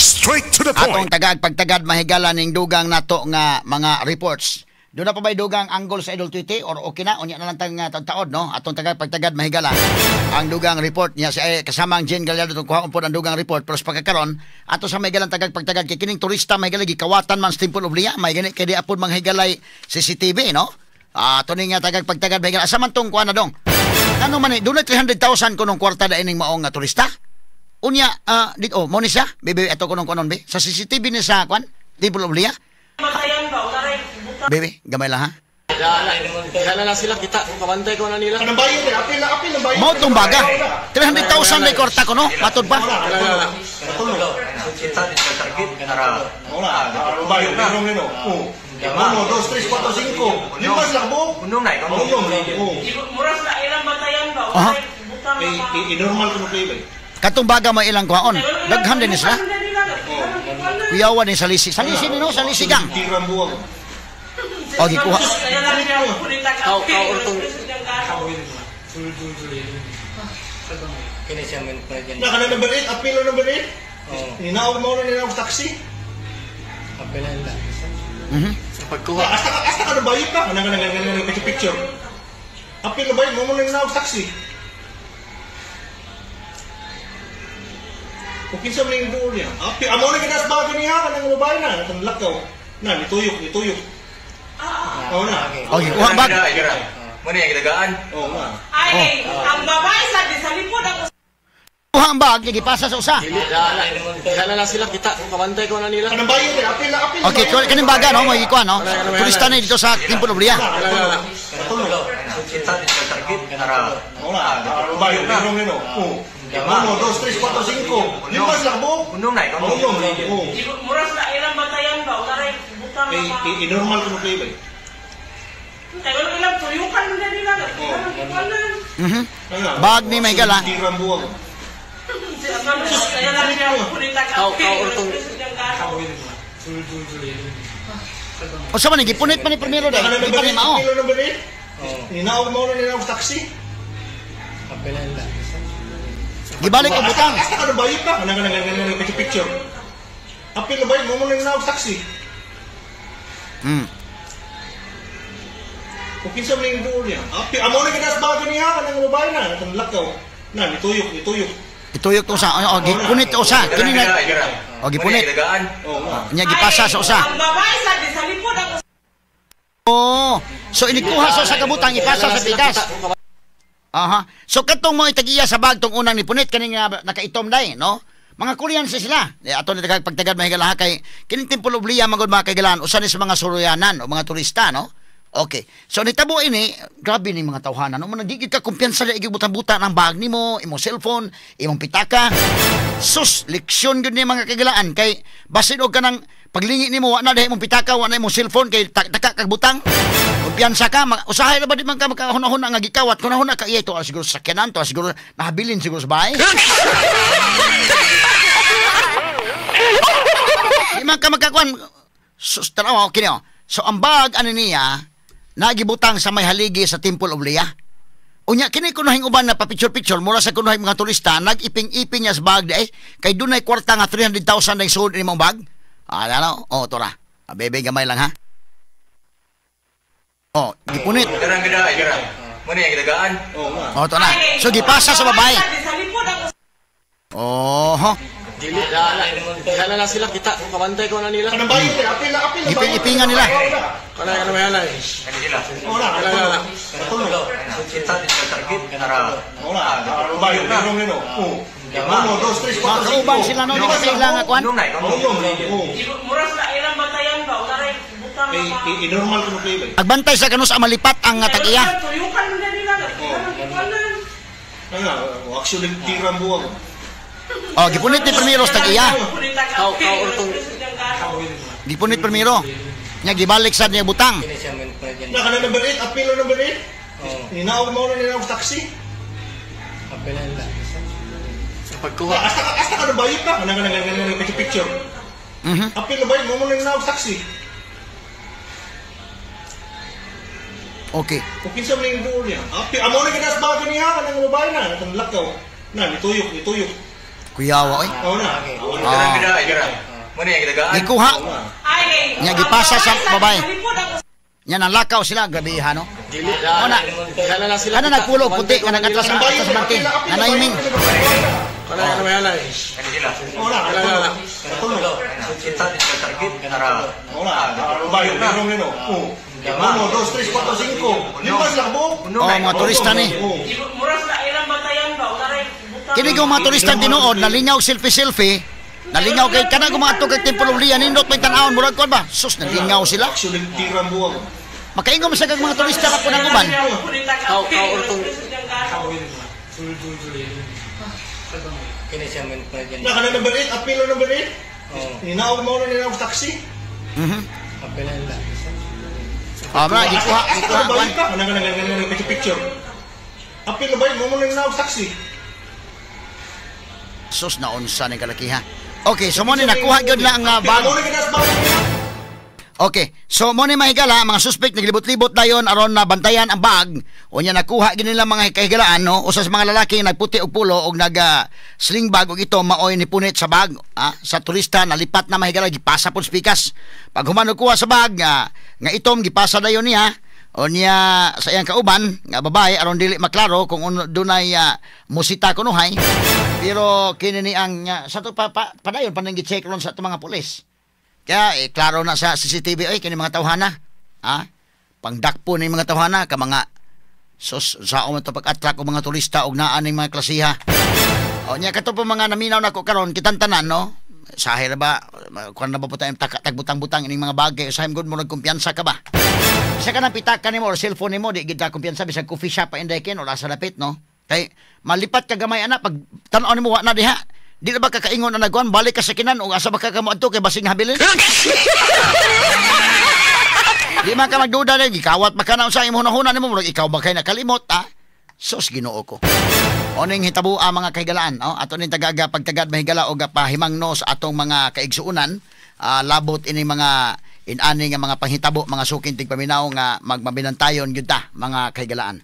Straight to the Atong point. Tagag pagtagad, mahigala, ning dugang nato nga mga reports. Doon na pa ba'y dugang angle sa Idol Tweety or okay na? Unya na lang tang taod, no? Atong tagag pagtagad, mahigala, ang dugang report niya si kasama ang Jen Gallardo itong kuhaon po ang dugang report. Pero sa pagkakaron, ato sa mahigalang tagag pagtagad kay kining turista, mahigala, gikawatan man sa Temple of Leah. May gani kay di apod mga higalay CCTV, no? Ah, ato ning tagag pagtagad, mahigala. Asa man tong kuha na dong? Ano man eh, doon na 300,000 kunong kwarta da ining maong nga turista? Unya, dito, oh, mo ni siya, bebe, ato kunong kunon, be. Sa CCTV ni sa, kwan, Temple of Leah. Bebe, gamay lang ha. Kaya na sila kita, kabantay ko na nila. Kanang bayo ni, apil na apil ng bayo. Mao tong baga. 300,000 na kwarta ko, no? Matod pa. Kita dito target para Wala, bayo meron nino. Oh. Uno, dos, tres, cuatro, cinco. Lima sila buok. Unom na ikaw. Unom. Oh. Muras na ilang batayan ba? Aha. Kay normal ko no play ba. Katong baga may ilang kuhaon. Daghan din ni sila. Kuyawan ni salisi. Salisi ni no, salisi gang. Tirang buwag. O, gikuha. Kau kau urtong Kini siya man pa dyan. Na kana number 8, apil na number 8. Ninaog mo na ninaog taxi. Apelan lang. Pagkuha. Asta ka ng bayo ka. Kana kana kana picture picture. Apil na bayo mo na ninaog taxi. Kung kinsa man yung duol niya. Apil amo na ginas bago niya kanang babae na katong lakaw. Na nituyok, nituyok. Oo na. O, gikuha bag. Mo na yung gidagaan. Oo nga. Ay, ang babae sa likod ang Kuha ang bag, gipasa sa usa. Kaya na sila kita, kabantay ko na nila. Kanang bayo ni, apil na apil. Okay, kaning baga, no? May gikuha, no? Turista na dito sa Temple of Leah. Kita dito target para Wala, bayo meron nino. Oh. Uno, dos, tres, cuatro, cinco. Lima sila buok. Unom na ikaw. Unom. Oh. Muras na ilang batayan ba? Utaray butang Kay normal ko no play ba. Kay ilang tuyukan na nila. Bag ni may gala. Tirang buwag. Kau kau urtong O sa man, gipunit pa ni primero dahil. Kana Di pa number ni 8, mao. apil na number 8. Ninaog mo na ninaog taxi. Apelan lang. Gibalik og butang. Asta ka ng bayo ka. Kana kana kana picture picture. Apil na bayo mo na ninaog taxi. Kung kinsa man yung duol niya. Apil amo na ginas bago niya kanang babae na katong lakaw. Na nituyok, nituyok. Ituyok to usa. O, gipunit to usa. Kini na. O, gipunit. Gidagaan. Oo nga. Nya gipasa sa usa. Ang babae sa likod ang Oh, so inikuha sa kabutang ipasa sa bigas. Aha. So katong mo itagiya sa bag tong unang nipunit kaning nakaitom day, no? Mga Korean si sila. Eh, ato ni tagag pagtagad, mahigala, kay kining Temple of Leah magud, mga kaigalan, usa ni sa mga suruyanan o mga turista, no? Okay. So nitabo ini, grabe ni mga tawhanan, no? Man di ka kumpiyansa na igibutang-buta ng bag nimo, imong cellphone, imong pitaka. Sus, leksyon gyud ni mga kaigalaan kay basin og kanang paglingi nimo wa na diha imong pitaka, wa na imong cellphone kay taka kag butang. Kumpiyansa ka, usahay ra ba di man ka makahuna-huna nga gikawat, hunahuna ka iya ito, siguro sa sakyanan to, siguro nahabilin siguro sa bahay. Di man ka makakuan. Sus, tanawa, okay niyo. So ang bag ano niya, nagibutang sa may haligi sa Temple of Leah. Unya kini kunohing uban na pa-picture-picture mura sa kunohing mga turista nag-iping-iping niya sa bag di ay kay dunay kwarta nga 300,000 na isuod ni mong bag. Ah, ano? Oh, to ra. Ah, bebe, gamay lang ha. Oh, gipunit. Darang gida, dara. Mo na yung gidagaan. Oo nga. Oh, to na. So gipasa sa babae. Sa likod ang Oh, Dili, kaya na sila kita, kabantay ko na nila. Kanang bayo ni, apil na apil na bayo. Iping-ipingan nila. Kana kana may hanay. Kani sila. Oo na. Kala Tulog. Kita dito target para Oo na. Bayo meron nino. Oh. Uno, dos, tres, Mga cuatro, cinco. kauban sila no, di ba sila nga kuan? Unom na ikaw. Unom. Oh. Muras na ilang batayan ba? Utaray butang Kay normal ko no play ba. Agbantay sa kanus ang malipat ang tag-iya. Tuyukan na nila. Nga, actually tirang buwag. Oh, gipunit ni primero sa tag-iya. Kau kau urtong Gipunit primero. Nya gibalik sa niya butang. Kini siya man pa dyan. Na kana number 8, apil na number 8. Ninaog mo na ninaog taxi. Apelan lang. Pagkuha. Asta ka ng bayo ka. Kana kana kana picture picture. Apil na bayo mo na ninaog taxi. Okay. Kung kinsa man yung duol niya. Apil amo na ginas bago niya kanang babae na katong lakaw. Na nituyok, nituyok. Kuyawa oy. Oh na. Kanang gida dira. Mo na gidagaan. Gikuha. Ay, Nya gipasa sa babae. Nalipod ang Nya nalakaw sila, grabe ha, no? Dili. Ona. Diha na lang sila. Kana nagpulo puti kanang atras sa atras mantin. Nanaiming. Kana na may anay. Kani sila. Oh na. Katulog. Kita din sa target para Oh na. Bayo na nino. Oh. Uno, dos, tres, cuatro, cinco. Lima sila kabuok. Oh, mga turista ni. Oh. Muras na ilang batayan ba? Utaray butang. Kini ko mga turista tinuod nalingaw selfie selfie. Nalingaw kay kanang kumaadto kay Temple of Leah, nindot may tan-awon murag kuan ba? Sus, nalingaw sila. Actually, tirang buwag. Makaingom sa kag mga turista ka punang uban. Kaw kaw ortong Kini siya man pa dyan. Na kana number 8, apilo number 8. Oh. Ninaog mo na ninaog taxi. Kapilan lang. Ah, bra, gikuha, gikuha Ano ba kuan. yun ka? Ano ka nang picture picture? Apilo ba yun? Mo na ninaog taxi. Sus, naunsa ni kalakiha. Okay, so mo ni nakuha gyud na ang bag. Mo na ginas bag. Okay. So mo ni mahigala mga suspect naglibot-libot dayon aron na bantayan ang bag. Unya nakuha gid nila mga kahigalaan, no. Usa sa mga lalaki nagputi og pulo og nag sling bag og ito maoy ni punit sa bag, sa turista. Nalipat na, mahigala, gipasa pod sa pikas. Pag human og kuha sa bag nga itom, gipasa dayon niya o niya sa iyang kauban nga babae aron dili maklaro kung dunay musita kunuhay. Pero kini ni ang sa to pa, padayon pa nang gi-check ron sa ato mga pulis. Kaya eh, klaro na sa CCTV ay kini mga tawhana. Ha? Pangdakpo ni mga tawhana ka mga sus sa man to pag-attract og mga turista og naa ning mga klasiha. O nya kato po mga naminaw nako karon kitang tanan, no. Sahi ra ba kuan na ba po tayong tagbutang-butang ining mga bagay, usahay gud mo nagkumpiyansa ka ba? Bisa ka nang pitaka nimo or cellphone nimo, di gid ka kumpiyansa bisag coffee shop pa inday ken or asa dapit, no. Kay malipat ka gamay ana, pag tan-aw nimo wa na diha. Di na ba kakaingon na nagkuan, balik ka sa kinan o asa ba ka kamo adto kay basing habilin? Di man ka magduda na, gikawat ba ka na sa imong hunahuna nimo, murag ikaw ba kay nakalimot, ha? Sus, Ginoo ko. Oning hitabo ang mga kahigalaan, no? Ato ning tagaga pagtagad, mahigala, og pahimangno sa atong mga kaigsuunan, labot ini mga inani nga mga panghitabo, mga suking tigpaminaw nga magmabinantayon gyud ta, mga kahigalaan.